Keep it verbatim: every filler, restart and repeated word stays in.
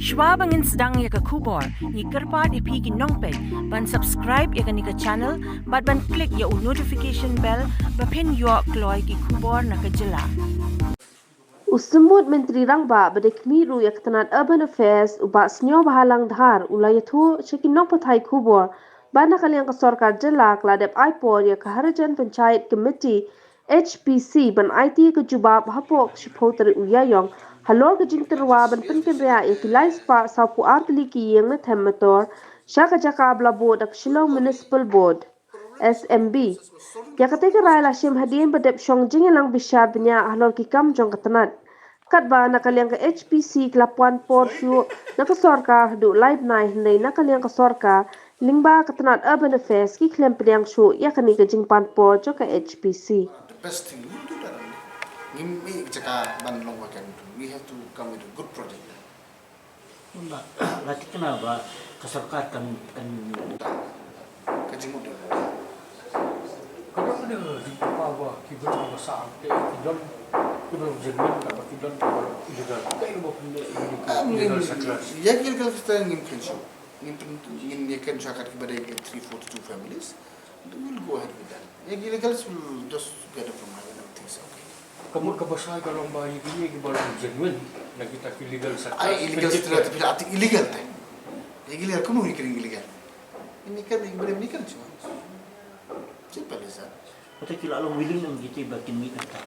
Shwa ba ngin sdang ïa ka khubor, ngi kyrpad ïa phi ki nongpeit ban subscribe ïa kane ka channel bad ban click ïa u notification bell ba phin ïoh kloi ki khubor na ka jylla. U Symbud Myntri Rangbah ba dei khmih ruh ïa ka tnat Urban Affairs, u Bah Sniawbhalang Dhar, u la ïathuh sha ki nongpathai khubor ba na ka liang ka sorkar jylla ka la dep ai por ïa ka Harijan Panchayat Committee, H P C, ban aiti ka jubab hapoh ka shiphew tarik u Ïaïong halor ka jingtyrwa ban pynkynriah ïa ki lai spah sawphew ar tylli ki ïing na Them Metor sha ka jaka ba la buh da ka Shillong Municipal Board, S M B. Ïa katei ka rai la shim hadien ba dep shong jingïalang bishar bniah halor ki kam jong ka tnat. Katba na ka liang ka H P C ka la pan por shuh na ka sorkar haduh lai bnai, hynrei na ka liang ka sorkar lyngba ka tnat Urban Affairs ki khlem pdiang shuh ïa kane ka jingpan por jong ka H P C. The best thing we do that only. Ngim i jaka ban long vacant. We have to come with a good project. Ba la thikna ba ka sorkar kan kan Ka jingmut. Ka dang da jingpynpaw ba ki briew ba sah te ki don, ki briew genuine, ka ba ki don, ki briew illegal. Ka illegal, illegal settlers. Ïa ki illegal settlers ngim kynmaw. Ngim pyn, ngin ïa kynmaw kat ki ba dei ki three forty-two families. We'll go ahead with that. Ïa ki illegals will just get it from my end. Everything's okay. Ka mut ka ba shai ka long ba ïa ki, ïa ki ba long genuine na kita ki legal settlers. Ai illegal settlers te phi la, ati illegal te. Illegal, kumno ïa ki illegal? Ini kan, ini kan, ini kan cuma. Simple as that. Kata ki la long willing em kita ba kin mih em ta.